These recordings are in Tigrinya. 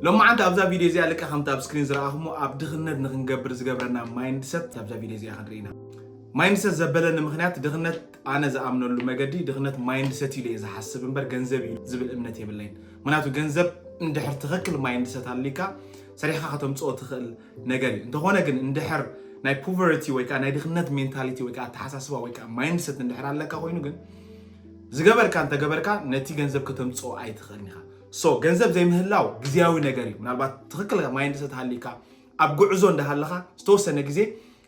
ሎማዓንቲ ኣብዛ ቪድዮ እዚኣ ልካ ከምቲ ኣብ ስክሪን ዝረኣኹሞ ኣብ ድኽነት ንክንገብር ዝገብረና ማይንድሰት ኣብዛ ቪድዮ እዚኣ ክንርኢ ኢና። ማይንድሰት ዘበለኒ ምኽንያት ድኽነት ኣነ ዝኣምነሉ መገዲ ድኽነት ማይንድሰት ኢሉ እየ ዝሓስብ እምበር ገንዘብ እዩ ዝብል እምነት የብለይን። ምክንያቱ ገንዘብ እንድሕር ትኽክል ማይንድሰት ኣሊካ ሰሪሕካ ከተምፅኦ ትኽእል ነገር እዩ። እንተኾነ ግን እንድሕር ናይ ፖቨርቲ ወይ ከዓ ናይ ድኽነት ሜንታሊቲ ወይ ከዓ ኣተሓሳስባ ወይ ከዓ ማይንድሰት እንድሕር ኣለካ ኮይኑ ግን ዝገበርካ እንተገበርካ ነቲ ገንዘብ ከተምፅኦ ኣይትኽእልን ኢኻ። ሶ ገንዘብ ዘይምህላው ግዜያዊ ነገር እዩ። ምናልባት ትኽክል ማይንድሰት ሃሊካ ኣብ ጉዕዞ እንዳሃለኻ ዝተወሰነ ግዜ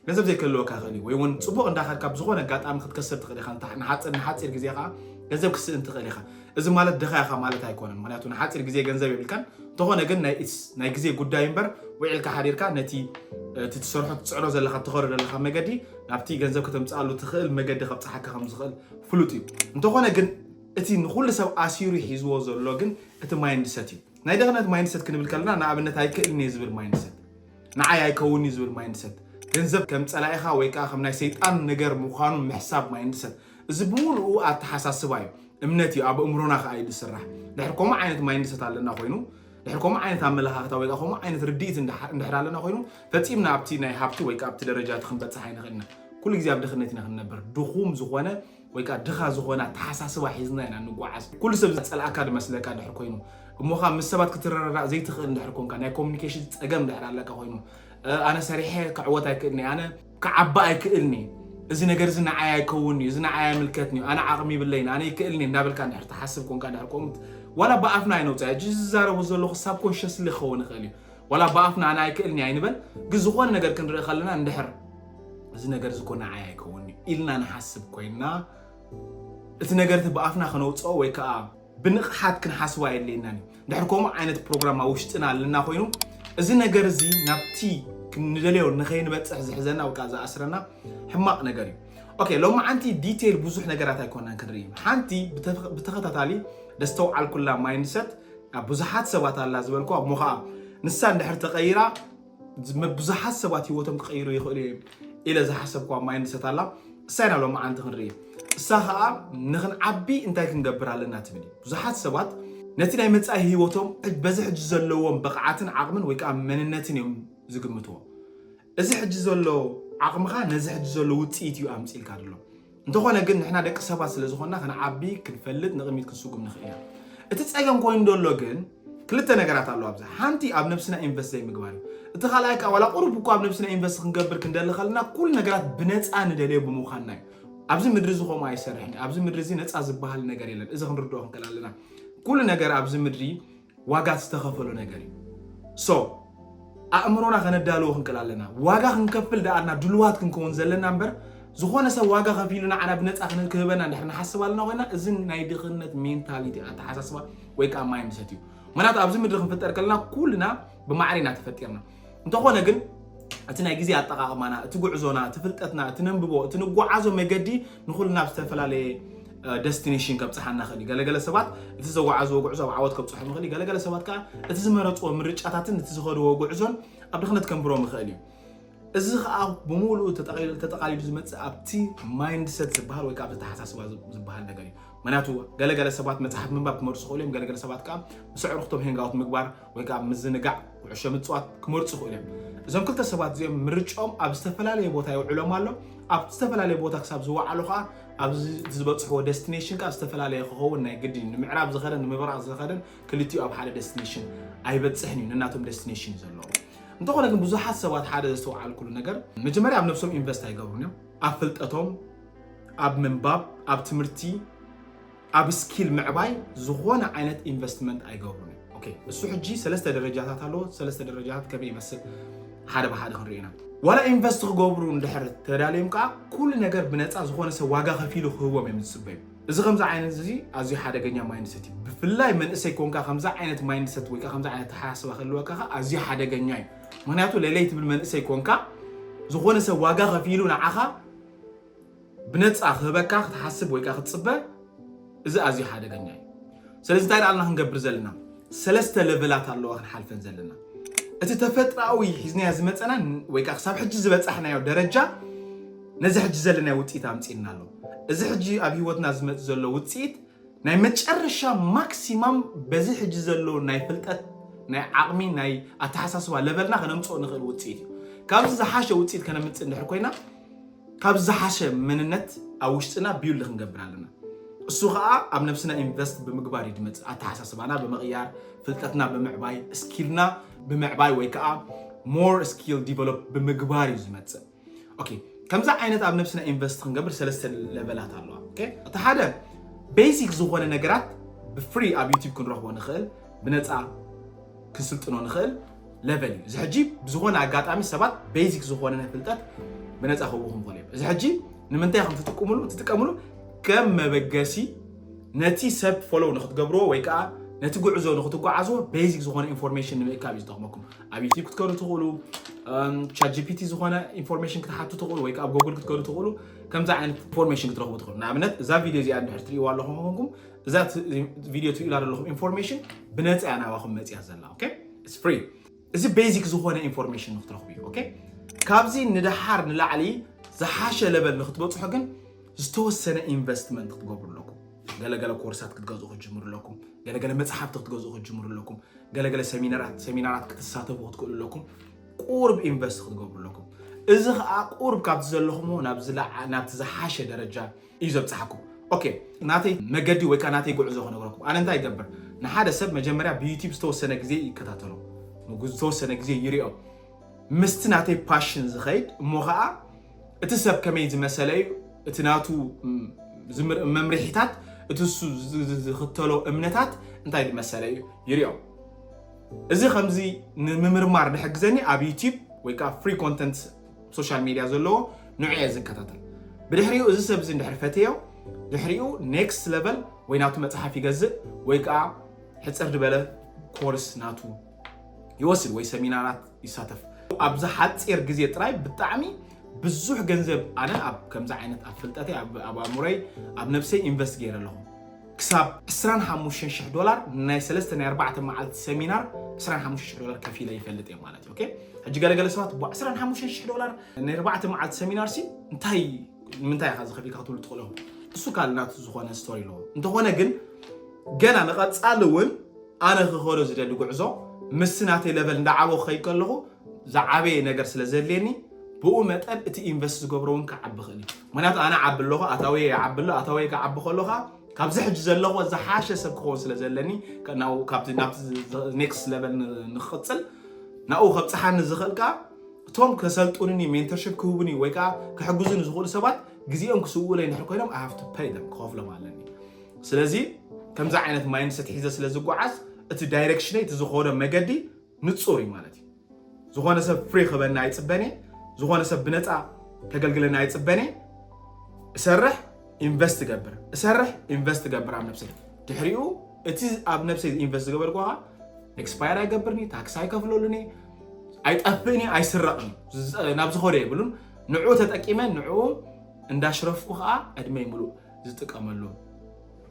ገንዘብ ዘይክህልወካ ይኽእል እዩ። ወይ እውን ፅቡቕ እንዳኸድካ ብዝኾነ ኣጋጣሚ ክትከስር ትኽእል ኢኻ። ንሓፂር ንሓፂር ግዜ ከዓ ገንዘብ ክስእን ትኽእል ኢኻ። እዚ ማለት ድኻ ኢኻ ማለት ኣይኮነን። ምክንያቱ ንሓፂር ግዜ ገንዘብ የብልካን። እንተኾነ ግን ናይ ኢትስ ናይ ግዜ ጉዳይ እምበር ውዒልካ ሓዲርካ ነቲ እቲ ትሰርሖ ትፅዕሮ ዘለኻ ትኸዶ ዘለኻ መገዲ ናብቲ ገንዘብ ከተምፅኣሉ ትኽእል መገዲ ከብፅሓካ ከም ዝኽእል ፍሉጥ እዩ። እንተኾነ ግን እቲ ንኹሉ ሰብ ኣሲሩ ሒዝዎ ዘሎ ግን እቲ ማይንድሰት እዩ። ናይ ድኽነት ማይንድሰት ክንብል ከለና ንኣብነት ኣይክእልን እየ ዝብል ማይንድሰት፣ ንዓይ ኣይከውን እዩ ዝብል ማይንድሰት፣ ገንዘብ ከም ፀላኢኻ ወይ ከዓ ከም ናይ ሰይጣን ነገር ምዃኑ ምሕሳብ ማይንድሰት፣ እዚ ብምሉኡ ኣተሓሳስባ እዩ፣ እምነት እዩ፣ ኣብ ኣእምሮና ከዓ እዩ ዝስራሕ። ድሕር ከምኡ ዓይነት ማይንድሰት ኣለና ኮይኑ ድሕር ከምኡ ዓይነት ኣመለኻኽታ ወይ ከዓ ከምኡ ዓይነት ርድኢት እንድሕር ኣለና ኮይኑ ፈፂምና ኣብቲ ናይ ሃብቲ ወይ ከዓ ኣብቲ ደረጃ እቲ ክንበፅሕ ኣይንኽእልና። ኩሉ ግዜ ኣብ ድኽነት ኢና ክንነብር። ድኹም ዝኾነ ወይ ከዓ ድኻ ዝኾነ ኣተሓሳስባ ሒዝና ኢና ንጓዓዝ። ኩሉ ሰብ ዝፀልኣካ ዝመስለካ ድሕር ኮይኑ እሞ ከዓ ምስ ሰባት ክትረዳእ ዘይትኽእል ድሕር ኮንካ ናይ ኮሚኒኬሽን ፀገም ድሕር ኣለካ ኮይኑ ኣነ ሰሪሐ ክዕወት ኣይክእልኒ ኣነ ክዓቢ ኣይክእልኒ እዚ ነገር እዚ ንዓይ ኣይከውንኒ እዚ ንዓይ ኣይምልከትኒ ኣነ ዓቕሚ ይብለይን ኣነ ይክእልኒ እንዳበልካ እንድሕር ትሓስብ ኮንካ እንድሕር ከምኡ ዋላ ብኣፍና ኣይነውፅኣ ሕጂ ዝዛረቦ ዘለኹ ሳብኮንሸስሊ ክኸውን ይኽእል እዩ ዋላ ብኣፍና ኣነ ኣይክእልኒ ኣይንበል ግን ዝኾነ ነገር ክንርኢ ከለና እንድሕር እዚ ነገር እዚ እኮ ንዓይ ኣይከውንኒ ኢልና ንሓስብ ኮይንና እቲ ነገር እቲ ብኣፍና ከነውፅኦ ወይ ከዓ ብንቕሓት ክንሓስባ የድልየናን እዩ። ድሕር ከምኡ ዓይነት ፕሮግራም ኣብ ውሽጥና ኣለና ኮይኑ እዚ ነገር እዚ ናብቲ ክንደልዮ ንኸይንበፅሕ ዝሕዘና ወይ ከዓ ዝኣስረና ሕማቕ ነገር እዩ። ኦኬ ሎማዓንቲ ዲቴይል ብዙሕ ነገራት ኣይኮናን ክንርኢ ሓንቲ ብተኸታታሊ ደስተውዓልኩላ ማይንድሰት ኣብ ብዙሓት ሰባት ኣላ ዝበልኩዋ እሞ ከዓ ንሳ እንድሕር ተቐይራ ብዙሓት ሰባት ህይወቶም ክቐይሩ ይኽእሉ እዮም ኢለ ዝሓሰብኩዋ ማይንድሰት ኣላ እሳ ኢና ሎማዓንቲ ክንርኢ እሳ ከዓ ንክንዓቢ እንታይ ክንገብር ኣለና ትብል ብዙሓት ሰባት ነቲ ናይ መፃኢ ህይወቶም በዚ ሕጂ ዘለዎም ብቕዓትን ዓቕምን ወይ ከዓ መንነትን እዮም ዝግምትዎ እዚ ሕጂ ዘሎ ዓቕምኻ ነዚ ሕጂ ዘሎ ውፅኢት እዩ ኣምፅልካ ድሎ እንተኾነ ግን ንሕና ደቂ ሰባት ስለ ዝኾንና ክንዓቢ ክንፈልጥ ንቕሚት ክንስጉም ንኽእል ኢና እቲ ፀገም ኮይኑ ደሎ ግን ክልተ ነገራት ኣለዋ ኣብዛ ሓንቲ ኣብ ነብስና ኢንቨስት ዘይምግባር እዩ እቲ ካልኣይ ከዓ ዋላ ቁሩብ እኮ ኣብ ነብስና ኢንቨስት ክንገብር ክንደሊ ከለና ኩሉ ነገራት ብነፃ ንደልዮ ብምዃንና እዩ ኣብዚ ምድሪ እዚ ከምኡ ኣይሰርሕን ኣብዚ ምድሪ እዚ ነፃ ዝበሃል ነገር የለን እዚ ክንርድኦ ክንክእል ኣለና ኩሉ ነገር ኣብዚ ምድሪ ዋጋ ዝተኸፈሎ ነገር እዩ so ኣእምሮና ከነዳልዎ ክንክእል ኣለና ዋጋ ክንከፍል ደኣልና ድልዋት ክንከውን ዘለና እምበር ዝኾነ ሰብ ዋጋ ከፊሉ ንዓና ብነፃ ክህበና እንድሕር ንሓስብ ኣለና ኮይና እዚ ናይ ድኽነት ሜንታሊቲ ኣተሓሳስባ ወይ ከዓ ማይንድሰት እዩ ምክንያቱ ኣብዚ ምድሪ ክንፍጠር ከለና ኩልና ብማዕረ ኢና ተፈጢርና እንተኾነ ግን እቲ ናይ ግዜ ኣጠቃቕማና እቲ ጉዕዞና እቲ ፍልጠትና እቲ ነንብቦ እቲ ንጓዓዞ መገዲ ንኹልና ኣብ ዝተፈላለየ ደስቲኔሽን ከብፅሓና ኽእል እዩ ገለገለ ሰባት እቲ ዘጓዓዝዎ ጉዕዞ ኣብ ዓወት ከብፅሖም ይኽእል እዩ ገለገለ ሰባት ከዓ እቲ ዝመረፅዎ ምርጫታትን እቲ ዝኸድዎ ጉዕዞን ኣብ ድኽነት ከንብሮም ይኽእል እዩ እዚ ከዓ ብምሉኡ ተጠቓሊሉ ዝመፅእ ኣብቲ ማይንድሰት ዝበሃል ወይ ከዓ ኣብቲ ተሓሳስባ ዝበሃል ነገር እዩ ምክንያቱ ገለገለ ሰባት መፅሓፍ ምንባብ ክመርፁ ይኽእሉ እዮም ገለገለ ሰባት ከዓ ምስ ኣዕሩኽቶም ሄንጋውት ምግባር ወይ ከዓ ምዝንጋዕ ኩዕሾ ምፅዋት ክመርፁ ይኽእሉ እዮም እዞም ክልተ ሰባት እዚኦም ምርጫኦም ኣብ ዝተፈላለየ ቦታ የውዕሎም ኣሎ ኣብ ዝተፈላለየ ቦታ ክሳብ ዝወዓሉ ከዓ ኣብዚ ዝበፅሕዎ ደስቲኔሽን ከዓ ዝተፈላለየ ክኸውን ናይ ግድን ንምዕራብ ዝኸደን ንምብራቕ ዝኸደን ክልቲኡ ኣብ ሓደ ደስቲኔሽን ኣይበፅሕን እዩ ነናቶም ደስቲኔሽን እዩ ዘለዎ እንተኾነ ግን ብዙሓት ሰባት ሓደ ዘስተውዓልኩሉ ነገር መጀመርያ ኣብ ነብሶም ኢንቨስት ኣይገብሩን እዮም ኣብ ፍልጠቶም ኣብ ምንባብ ኣብ ትምህርቲ ኣብ ስኪል ምዕባይ ዝኾነ ዓይነት ኢንቨስትመንት ኣይገብሩን እዮም እሱ ሕጂ ሰለስተ ደረጃታት ኣለዎ ሰለስተ ደረጃታት ከመይ ይመስል ሓደ ብሓደ ክንርኢ ኢና ዋላ ኢንቨስት ክገብሩ እንድሕር ተዳልዮም ከዓ ኩሉ ነገር ብነፃ ዝኾነ ሰብ ዋጋ ከፊሉ ክህቦም እዮም ዝፅበዩ እዚ ከምዚ ዓይነት እዚ ኣዝዩ ሓደገኛ ማይንድሰት እዩ ብፍላይ መንእሰይ ኮንካ ከምዚ ዓይነት ማይንድሰት ወይ ከዓ ከምዚ ዓይነት ተሓሳስባ ክህልወካ ከዓ ኣዝዩ ሓደገኛ እዩ ምክንያቱ ለለይ ትብል መንእሰይ ኮንካ ዝኾነ ሰብ ዋጋ ከፊሉ ንዓኻ ብነፃ ክህበካ ክትሓስብ ወይ ከዓ ክትፅበ እዚ ኣዝዩ ሓደገኛ እዩ ስለዚ እንታይ ደኣልና ክንገብር ዘለና ሰለስተ ለቨላት ኣለዋ ክንሓልፈን ዘለና እቲ ተፈጥራዊ ሒዝናዮ ዝመፀና ወይ ከዓ ክሳብ ሕጂ ዝበፃሕናዮ ደረጃ ነዚ ሕጂ ዘለናዮ ውፅኢት ኣምፂእና ኣሎ እዚ ሕጂ ኣብ ህይወትና ዝመፅ ዘሎ ውፅኢት ናይ መጨረሻ ማክሲማም በዚ ሕጂ ዘሎ ናይ ፍልጠት ናይ ዓቕሚ ናይ ኣተሓሳስባ ለቨልና ከነምፅኦ ንኽእል ውፅኢት እዩ። ካብዚ ዝሓሸ ውፅኢት ከነምፅእ እንድሕር ኮይና ካብ ዝሓሸ መንነት ኣብ ውሽጥና ቢውልድ ክንገብር ኣለና። እሱ ከዓ ኣብ ነብስና ኢንቨስት ብምግባር እዩ ዝመፅእ። ኣተሓሳስባና ብምቕያር፣ ፍልጠትና ብምዕባይ፣ ስኪልና ብምዕባይ ወይ ከዓ ሞር ስኪል ዲቨሎፕ ብምግባር እዩ ዝመፅእ። ኦኬ፣ ከምዚ ዓይነት ኣብ ነብስና ኢንቨስት ክንገብር ሰለስተ ለቨላት ኣለዋ። ኦኬ፣ እቲ ሓደ ቤዚክ ዝኾነ ነገራት ብፍሪ ኣብ ዩቲዩብ ክንረኽቦ ንኽእል፣ ብነፃ ክንስልጥኖ ንኽእል ለቨል እዩ። እዚ ሕጂ ብዝኾነ ኣጋጣሚ ሰባት ቤዚክ ዝኾነ ናይ ፍልጠት ብነፃ ክህቡ ክንኽእል እዮም። እዚ ሕጂ ንምንታይ ከም ትጥቀምሉ ትጥቀምሉ ከም መበገሲ ነቲ ሰብ ፎሎው ንክትገብርዎ ወይ ከዓ ነቲ ጉዕዞ ንክትጓዓዝዎ ቤዚክ ዝኾነ ኢንፎርሜሽን ንምእካብ እዩ ዝጠቕመኩም። ኣብ ዩቲዩብ ክትከዱ ትኽእሉ፣ ቻት ጂፒቲ ዝኾነ ኢንፎርሜሽን ክትሓቱ ትኽእሉ ወይ ከዓ ኣብ ጎግል ክትከዱ ትኽእሉ። ከምዚ ዓይነት ኢንፎርሜሽን ክትረኽቡ ትኽእሉ። ንኣብነት እዛ ቪዲዮ እዚኣ እንድሕር ትርእይዋ ኣለኹም ኮንኩም እዛ ት- ቪዲዮ ትርእዩላ ዘለኹም ኢንፎርሜሽን ብነፃ እያ ናባኹም መፅያ ዘላ። ኦኬ፣ ኢትስ ፍሪ። እዚ ቤዚክ ዝኾነ ኢንፎርሜሽን ንክትረኽቡ እዩ። ኦኬ፣ ካብዚ ንደሓር ንላዕሊ ዝሓሸ ለቨል ንክትበፅሑ ግን ዝተወሰነ ኢንቨስትመንት ክትገብሩ ኣለኩም። ገለገለ ኮርሳት ክትገዝኡ ክትጅምሩ ኣለኩም። ገለገለ መፅሓፍቲ ክትገዝኡ ክትጅምሩ ኣለኩም። ገለገለ ሰሚናራት ሰሚናራት ክትሳተፉ ክትክእሉ ኣለኩም። ቁርብ ኢንቨስት ክትገብሩ ኣለኩም። እዚ ከዓ ቁርብ ካብቲ ዘለኹምዎ ናብ ዝለዓ- ናብቲ ዝሓሸ ደረጃ እዩ ዘብፅሓኩም። ኦኬ፣ ናተይ መገዲ ወይ ከዓ ናተይ ጉዕዞ ክነግረኩም። ኣነ እንታይ ይገብር? ንሓደ ሰብ መጀመርያ ብዩቲዩብ ዝተወሰነ ግዜ ይከታተሎ፣ ዝተወሰነ ግዜ ይሪኦ፣ ምስቲ ናተይ ፓሽን ዝኸይድ እሞ ከዓ እቲ ሰብ ከመይ ዝመሰለ እዩ፣ እቲ ናቱ ም- ዝምር- መምርሒታት፣ እቲ እሱ ዝ- ዝ- ዝኽተሎ እምነታት እንታይ ዝመሰለ እዩ ይሪኦ። እዚ ከምዚ ንምምርማር ንሕግዘኒ ኣብ ዩቲዩብ ወይ ከዓ ፍሪ ኮንተንት ሶሻል ሚድያ ዘለዎ ንዑ እየ ዝከታተል። ብድሕሪኡ እዚ ሰብ እዚ እንድሕር ፈትዮ ድሕሪኡ ኔክስት ለቨል ወይ ናቱ መፅሓፍ ይገዝእ ወይ ከዓ ሕፅር ዝበለ ኮርስ ናቱ ይወስድ ወይ ሰሚናራት ይሳተፍ። ኣብዚ ሓፂር ግዜ ጥራይ ብጣዕሚ ብዙሕ ገንዘብ ኣነ ኣብ ከምዚ ዓይነት ኣብ ፍልጠተይ ኣብ ኣብ ኣእምሮይ ኣብ ነብሰይ ኢንቨስት ገይረ ኣለኹ። ክሳብ ዕስራን ሓሙሽተን ሽሕ ዶላር ናይ ሰለስተ ናይ ኣርባዕተ መዓልቲ ሰሚናር ዕስራን ሓሙሽተን ሽሕ ዶላር ከፊለ ይፈልጥ እየ ማለት እዩ። ኦኬ፣ ሕጂ ገለገለ ሰባት ቧ ዕስራን ሓሙሽተን ሽሕ ዶላር ናይ ኣርባዕተ መዓልቲ ሰሚናር ሲ እንታይ ንምንታይ ኢኻ ዝኸፊልካ ክትብሉ ትኽእሉ። እሱ ካልእ ናቱ ዝኾነ ስቶሪ ኣለዎ። እንተኾነ ግን ገና ንቐፃሊ እውን ኣነ ክኸዶ ዝደሊ ጉዕዞ ምስቲ ናተይ ለቨል እንዳዓበ ክኸይድ ከለኹ ዝዓበየ ነገር ስለ ዘድልየኒ ብኡ መጠን እቲ ኢንቨስት ዝገብሮ እውን ክዓቢ ክእል እዩ። ምክንያቱ ኣነ ዓቢ ኣለኹ፣ ኣታወየ ይዓቢ ኣሎ። ኣታወየ ክዓቢ ከለኻ ካብዚ ሕጂ ዘለኹ ዝሓሸ ሰብ ክኸውን ስለ ዘለኒ ናብኡ ካብቲ ናብቲ ኔክስት ለቨል ንክቕፅል ናብኡ ከብፅሓኒ ዝኽእል ከዓ እቶም ከሰልጡንኒ ሜንተርሽፕ ክህቡኒ ወይ ከዓ ክሕግዙኒ ዝኽእሉ ሰባት ግዜኦም ክስውኡለይ እንድሕር ኮይኖም I have to pay them ክኸፍሎም ኣለኒ። ስለዚ ከምዚ ዓይነት ማይንድሰት ሒዘ ስለ ዝጓዓዝ እቲ ዳይሬክሽነይ እቲ ዝኾነ መገዲ ንፁር እዩ ማለት እዩ። ዝኾነ ሰብ ፍሪ ክበኒ ኣይፅበን እየ። ዝኾነ ሰብ ብነፃ ከገልግለኒ ኣይፅበን እየ። እሰርሕ ኢንቨስት እገብር፣ እሰርሕ ኢንቨስት እገብር ኣብ ነብሰይ። ድሕሪኡ እቲ ኣብ ነብሰይ ኢንቨስት ዝገበርኩ ከዓ ኤክስፓየር ኣይገብርኒ፣ ታክስ ኣይከፍለሉኒ፣ ኣይጠፍእኒ፣ ኣይስረቕን። ናብ ዝኾነ የብሉን። ንዑ ተጠቂመ ንዑ እንዳሽረፍኩ ከዓ ዕድመይ ሙሉእ ዝጥቀመሉ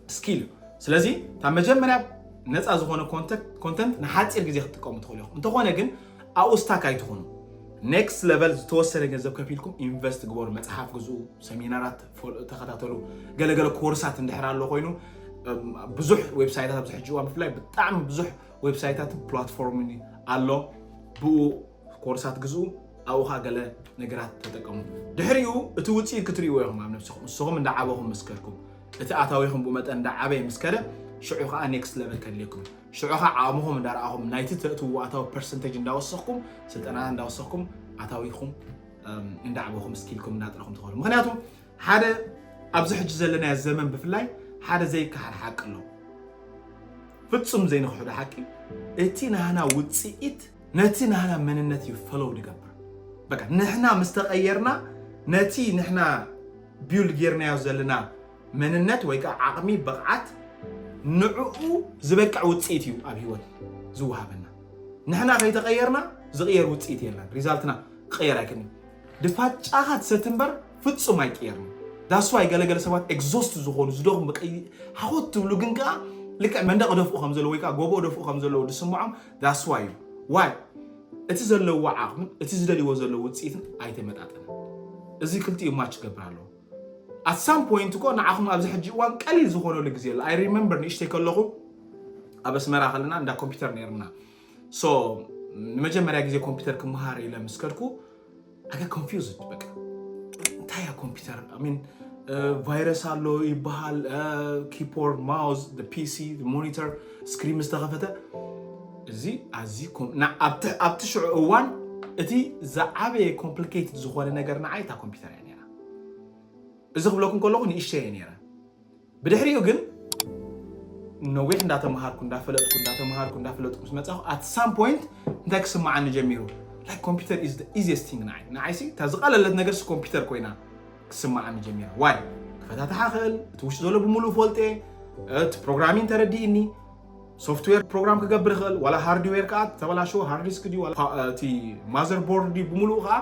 ስኪል እዩ። ስለዚ ካብ መጀመርያ ነፃ ዝኾነ ኮንተንት ንሓፂር ግዜ ክትጥቀሙ ትኽእሉ ኢኹም። እንተኾነ ግን ኣብኡ ስታክ ኣይትኾኑ። ኔክስት ለቨል ዝተወሰነ ገንዘብ ከፊልኩም ኢንቨስት ግበሩ። መፅሓፍ ግዝኡ፣ ሰሚናራት ተኸታተሉ። ገለገለ ኮርሳት እንድሕር ኣሎ ኮይኑ ብዙሕ ዌብሳይታት ኣብዚ ሕጂ እዋን ብፍላይ ብጣዕሚ ብዙሕ ዌብሳይታትን ፕላትፎርምን ኣሎ። ብኡ ኮርሳት ግዝኡ፣ ኣብኡ ከዓ ገለ ነገራት ተጠቀሙ። ድሕሪኡ እቲ ውፅኢት ክትርእይዎ ኢኹም ኣብ ነብስኹም። ንስኹም እንዳዓበኹም ምስ ከድኩም፣ እቲ ኣታዊኹም ብኡ መጠን እንዳዓበየ ምስ ከደ ሽዑ ከዓ ኔክስት ለቨል ከድልየኩም። ሽዑ ከዓ ዓቕምኹም እንዳረኣኹም ናይቲ ተእትውዎ ኣታዊ ፐርሰንቴጅ እንዳወሰኽኩም፣ ስልጠናታት እንዳወሰኽኩም ኣታዊኹም እንዳዕበኹም ስኪልኩም እንዳጥረኹም ትኸዱ። ምክንያቱ ሓደ ኣብዚ ሕጂ ዘለናዮ ዘመን ብፍላይ ሓደ ዘይከሓድ ሓቂ ኣሎ። ፍጹም ዘይንኽሕዶ ሓቂ እቲ ናህና ውፅኢት ነቲ ናህና መንነት እዩ ፈለው ዝገብር። በቃ ንሕና ምስ ተቐየርና ነቲ ንሕና ቢውልድ ጌርናዮ ዘለና መንነት ወይ ከዓ ዓቕሚ ብቕዓት ንዕኡ ዝበቅዕ ውፅኢት እዩ ኣብ ህይወት ዝወሃበና። ንሕና ከይተቐየርና ዝቕየር ውፅኢት የለን። ሪዛልትና ክቐየር ኣይክእልን። ድፋጫኻ ትሰቲ እምበር ፍጹም ኣይቅየርን። ዳስዋይ ገለገለ ሰባት ኤግዞስት ዝኾኑ ዝደኹም ብቀይ ሓኾት ትብሉ ግን ከዓ ልክዕ መንደቕ ደፍኡ ከም ዘለዎ ወይ ከዓ ጎቦ ደፍኡ ከም ዘለዎ ዝስምዖም ዳስዋይ እዩ። ዋይ እቲ ዘለዎ ዓቕምን እቲ ዝደልይዎ ዘለዎ ውፅኢትን ኣይተመጣጠነ። እዚ ክልቲኡ ማች ክገብር ኣለዎ። ኣት ሳም ፖይንት እኮ ንዓኹም ኣብዚ ሕጂ እዋን ቀሊል ዝኾነሉ ግዜ ኣሎ። ኣይ ሪመምበር ንእሽተይ ከለኹ ኣብ ኣስመራ ከለና እንዳ ኮምፒውተር ነይርና። So ንመጀመርያ ግዜ ኮምፒውተር ክመሃር ኢለ ምስ ከድኩ I got confused። በቃ እንታይ እያ ኮምፒውተር? I mean ቫይረስ ኣሎ ይበሃል፣ ኪፖርድ፣ ማውዝ፣ ፒሲ፣ ሞኒተር፣ ስክሪን ምስ ተኸፈተ እዚ ኣዚ ኣብቲ ሽዑ እዋን እቲ ዝዓበየ ኮምፕሊኬትድ ዝኾነ ነገር ንዓይ እታ ኮምፒውተር እያ ነይራ። እዚ ክብለኩም ከለኹ ንእሽተይ እየ ነይረ። ብድሕሪኡ ግን ነዊሕ እንዳተምሃርኩ እንዳፈለጥኩ እንዳተምሃርኩ እንዳፈለጥኩ ምስ መጻኹ at some point እንታይ ክስምዓኒ ጀሚሩ? Like computer is the easiest thing ንዓይ ንዓይሲ እታ ዝቐለለት ነገር ሲ ኮምፒውተር ኮይና ክስምዓኒ ጀሚራ። ዋይ ክፈታትሓ ክእል እቲ ውሽጢ ዘሎ ብምሉእ ፈልጤ እቲ ፕሮግራሚን ተረዲእኒ ሶፍትዌር ፕሮግራም ክገብር ይኽእል ዋላ ሃርድዌር ከዓ ተበላሽዎ ሃርድ ዲስክ ድዩ ዋላ እቲ ማዘር ቦርድ ድዩ ብምሉእ ከዓ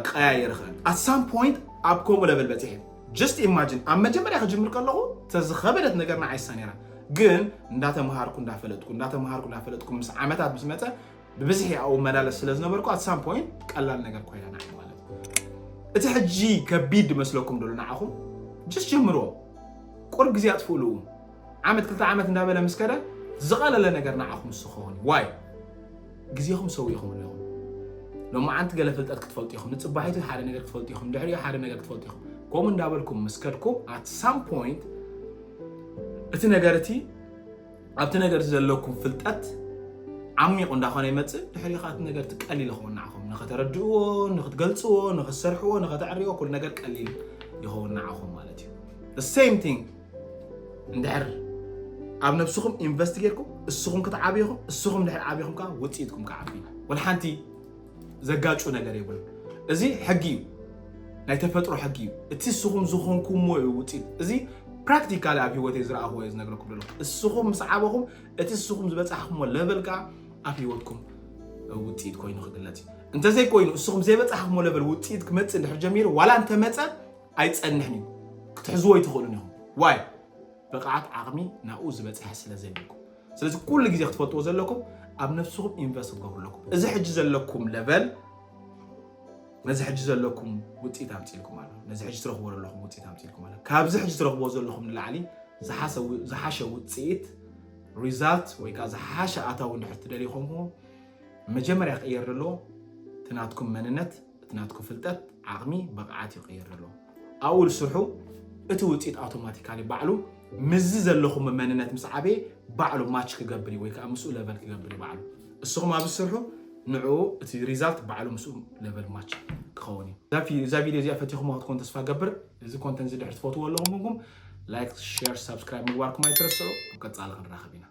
ክቀያየር ይኽእል። At some point ኣብ ከምኡ ለበል በፂሐ just imagine ኣብ መጀመርያ ክጅምር ከለኹ ተዝኸበደት ነገር ንዓይሳ ነይራ ግን እንዳተምሃርኩ እንዳፈለጥኩ እንዳተምሃርኩ እንዳፈለጥኩ ምስ ዓመታት ምስ መፀ ብብዝሒ ኣብኡ መላለስ ስለ ዝነበርኩ at some point ቀላል ነገር ኮይና ንዓይ ማለት እዩ። እቲ ሕጂ ከቢድ መስለኩም ደሎ ንዓኹም just ጀምርዎ። ቁሩብ ግዜ ኣጥፍእሉ። ዓመት ክልተ ዓመት እንዳበለ ምስ ከደ ዝቐለለ ነገር ንዓኹም ዝኸውን እዩ። ዋይ ግዜኹም ሰዊእኹም ኣለኹም። ሎማዓንቲ ገለ ፍልጠት ክትፈልጡ ኢኹም። ንፅባሒቱ ሓደ ነገር ክትፈልጡ ኢኹም። ድሕሪኡ ሓደ ነገር ክትፈልጡ ኢኹም። ከምኡ እንዳበልኩም ምስ ከድኩም at some point እቲ ነገር እቲ ኣብቲ ነገር ዘለኩም ፍልጠት ዓሚቑ እንዳኾነ ይመፅእ። ድሕሪኡ ከዓ እቲ ነገር እቲ ቀሊል ይኸውን ንዓኹም ንኸተረድእዎ፣ ንኽትገልፅዎ፣ ንኽትሰርሕዎ፣ ንኸተዕርዮ ኩሉ ነገር ቀሊል ይኸውን ንዓኹም ማለት እዩ። The same thing እንድሕር ኣብ ነብስኹም ኢንቨስት ጌርኩም እስኹም ክትዓብኹም እስኹም ድሕር ዓብኹም ከዓ ውፅኢትኩም ክዓቢ ወላ ሓንቲ ዘጋጩ ነገር የብሉ። እዚ ሕጊ እዩ፣ ናይ ተፈጥሮ ሕጊ እዩ። እቲ እስኹም ዝኾንኩሞ እዩ ውፅኢት። እዚ ፕራክቲካሊ ኣብ ህይወተይ ዝረኣኹዎ እየ ዝነግረኩም ዘለኹ። እስኹም ምስ ዓበኹም እቲ እስኹም ዝበፃሕኩሞ ለቨል ከዓ ኣብ ህይወትኩም ውፅኢት ኮይኑ ክግለፅ እዩ። እንተዘይኮይኑ እስኹም ዘይበፃሕኩሞ ለቨል ውፅኢት ክመፅእ እንድሕር ጀሚሩ ዋላ እንተመፀ ኣይፀንሕን እዩ። ክትሕዝዎ ኣይትኽእሉን ኢኹም። ዋይ ብቕዓት ዓቕሚ ናብኡ ዝበፅሐ ስለ ዘይብልኩም። ስለዚ ኩሉ ግዜ ክትፈልጥዎ ዘለኩም ኣብ ነብስኹም ኢንቨስት ክትገብሩ ኣለኩም። እዚ ሕጂ ዘለኩም ለቨል ነዚ ሕጂ ዘለኩም ውፅኢት ኣምፅልኩም ኣሎ። ነዚ ሕጂ ትረኽቦ ዘለኹም ውፅኢት ኣምፅልኩም ኣሎ። ካብዚ ሕጂ ትረኽቦ ዘለኹም ንላዕሊ ዝሓሸ ውፅኢት ሪዛልት ወይ ከዓ ዝሓሸ ኣታዊ እንድሕር ትደልዩ ኮንኩም መጀመርያ ክቅየር ዘለዎ እቲ ናትኩም መንነት እቲ ናትኩም ፍልጠት ዓቕሚ ብቕዓት እዩ ክቅየር ዘለዎ። ኣብኡ ስርሑ እቲ ውፅኢት ኣውቶማቲካሊ ባዕሉ ምስዚ ዘለኹም መንነት ምስ ዓበየ ባዕሉ ማች ክገብር እዩ ወይ ከዓ ምስኡ ለቨል ክገብር እዩ ባዕሉ። እስኹም ኣብዚ ስርሑ ንዕኡ እቲ ሪዛልት ባዕሉ ምስኡ ለቨል ማች ክኸውን እዩ። እዛ ቪ- እዛ ቪድዮ እዚኣ ፈቲኹም ክትኮን ተስፋ ገብር። እዚ ኮንተንት እዚ ድሕር ትፈትዎ ኣለኹም ኮንኩም ላይክ፣ ሼር፣ ሳብስክራይብ ምግባርኩም ኣይትረስዑ። ኣብ ቀፃሊ ክንራኸብ ኢና።